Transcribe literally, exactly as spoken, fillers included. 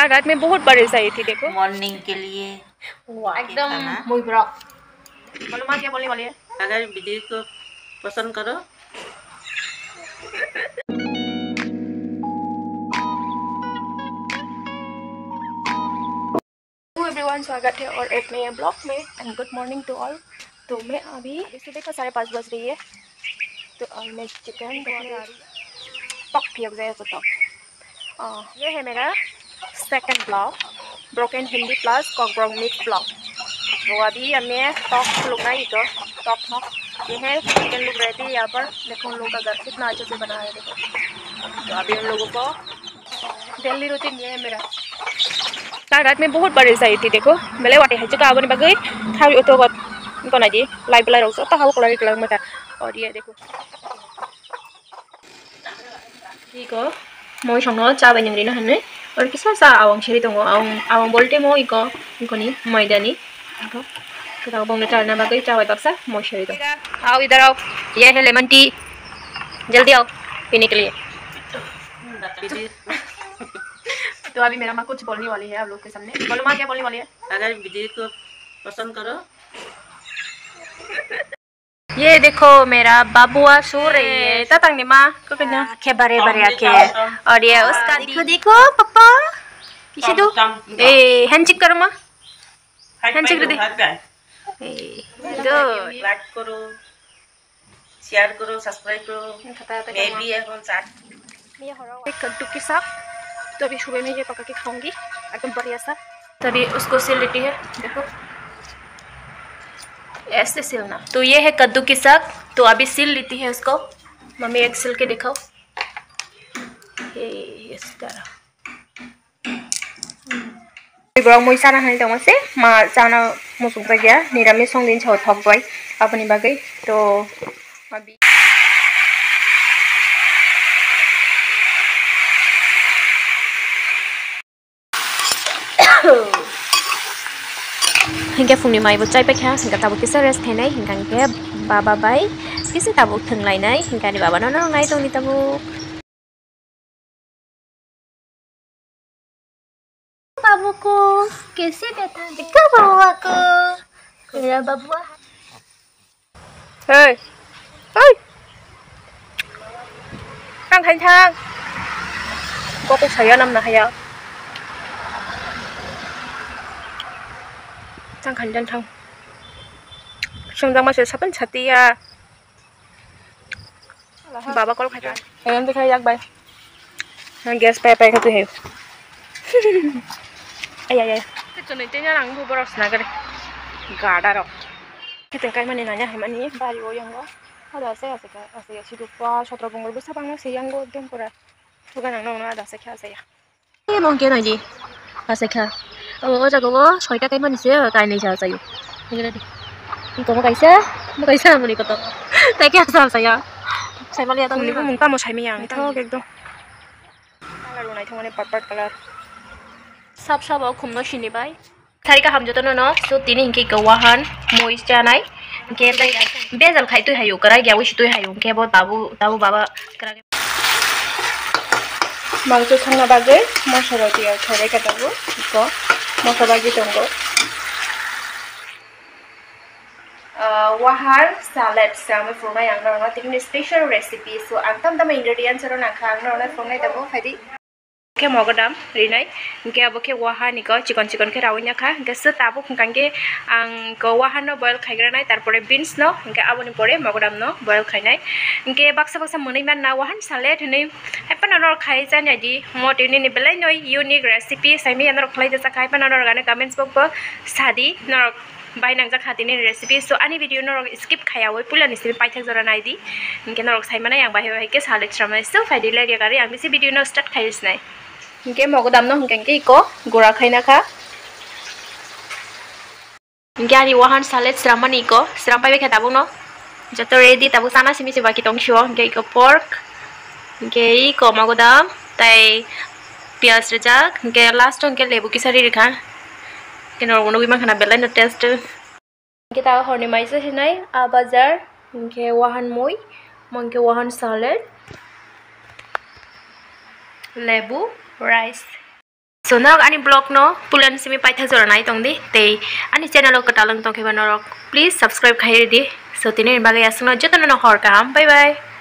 रात में बहुत बारिश आई थी, देखो। मॉर्निंग के लिए वाह। एकदम खाना। मुइब्रक। बोलो, माँ क्या बोलने वाली है? अगर वीडियो को पसंद करो। Hello everyone, स्वागत है और एक नए ब्लॉग में and good morning to all। तो मैं अभी, अभी सुबह का साढ़े पाँच बज रही है। तो और मैं चिकन पकने आ रही हूँ। पक पियक जाए तो तक। आ, ये है मेरा सेकंड ब्लॉग, ब्रोकन हिंदी प्लस कॉकब्रोक मिक्स ब्लॉग। तो अभी हमें टॉक लोग नहीं तो टॉक हो। ये है चिकन लोग रेडी है यहाँ पर। देखो उन लोग का घर कितना अच्छे से बना है, देखो। तो अभी उन लोगों को डेली रूटीन ये है मेरा। कल रात में बहुत बारिश आई थी, देखो। भले वाटे है चुका, आबोनी बागई था तो को ना जी, लाइव ला रहो तो हाउ कलर कलर में था। और ये देखो। Iko, moi songno cha bai nang rina hwnwi. Oro kisa cha awang seri tongo. Awang, awang bolte mo iko, ikoni maidani. Iko, iko bongni charna bagwi cha bai baksa moi seri tongo. Ao idhar ao. Ye hai lemon tea. Jaldi ao. Peene ke liye. तो अभी मेरा माँ कुछ बोलने वाली है आप लोग के सामने। बोलो माँ, क्या बोलने वाली है? अगर वीडियो को पसंद करो। ये देखो, मेरा बाबुआ सो रही है। Tatang ni ma, koknya. Khe bare bare ake. और ये उसका देखो, देखो, पापा। किसे दो? ए, handshake करो माँ। Handshake दे। ए, good। लाइक करो, शेयर करो, सब्सक्राइब करो। मैं भी এখন চাট। ये कद्दू के साग, तो अभी सुबह में ये पका के खाऊंगी, एकदम बढ़िया सा। तभी उसको सिल लेती है, देखो ऐसे सिलना। तो ये है कद्दू की साग, तो अभी सिल लेती है उसको। मम्मी एक सिल के दिखाओ, ये इस तरह। Borok mui chana hinwi tongo se, ma chana muchuk jakya, niramis song din sao thok bai, aboni bagwi to abi. Hinkhe phungni mai bo chai paikha, hinkhe tabuk kisa rest khainai, hinkhe baba bai kisa tabuk thwnglainai, hinkhe ani baba no nai tongni tabuk. बाबू को कैसे बैठा देखो बउआ को। मेरा बबुआ। Hey. Hey. Thang khai thang. Kok saya nam na haya. Thang khai thang thang. Song jang ma se sapan sati ya. Baba call khai ta. Ayam te khai yak bai. Gas pai pai kha tu he. Ay ay ay. Te chonoi te nang bu borok sna gare. Gada rok. Kete kai mani nanya hai mani bari o yango. Ada ase ase ka ase ya sidu pa sotro bongol bwsa bangma se yango ekdom pura. Suga nang nang ada ase kha ase ya. Mong khe naidi. Asa kha. O jaga o soita kai mani se kainwi sa sayo. Iko mo kaisa, mo kaisa muni koto. Tai khe asa saya. Sai mali atang ni mung tamo sai mi yang. Thok ekdom. Color nai thong ni purple color. Sap sap o khum no sini bai. Thari kaham jotono no, so tini hinkhe iko wahan moi chanai. Hinkhe tai bejal khai twi hayo, kwrak ya wisi twi hayo, hinkhe bo tabu, tabu baba kwrak. Mangso songna bagwi moso rok tiyar khainai khe tongo, iko moso bagwi tongo. Ah, wahan salad se ang phunuknai ang norokno tini special recipe, so ang tam tamo ingredients oro nangkha ang norokno phunuknai tongo, phaidi. Khe mogodam rinai, hinkhe abo khe wahan iko chikon chikon khe rawi ya kha, hinkhe se tabuk hinkha khe ang iko wahan no boil khai granai, tarpore beans no, hinkhe aboni pore mogodam no boil khainai. Hinkhe baksa baksa mwnwi man na wahan salad hinwi, hai phano norok khai chani adi, mo tini ni belai no unique recipe, sai manya norok khlai jasa khai phano norok ano comments box bo sadi norok. Bai nangjak kha tini recipe. So ani video norok skip khaiyawi puilani simi paithak jora naidi. Hinkhe norok sai manai ang bahai bahai khe salad sramnai. So phaidi lai rega ri ang bisi video no start khai sinai. Hinkhe mogodam no hinkhe hinkhe iko gura khaina kha. Hinkhe ani wahan salad srammani iko sram pai khe tabuk no. Joto ready, tabuk chana simi se baki tong sio, hinkhe iko pork, hinkhe iko mogodam, tai piyaj rijak, hinkhe last o hinkhe lebu kisa ri rikha. Hinkhe norok bo nugwi mankha na belai no taste. Hinkhe ta horni maisa hinai a bazar, hinkhe wahan mui, hinkhe wahan salad, lebu, rice. So norok ani vlog no pulan simi paithak jora nai tong di, tei ani channel o kwtal wng tong khe ba norok please subscribe khai di. So tini bagwi aswkno jotono no hor kaham, bye bye.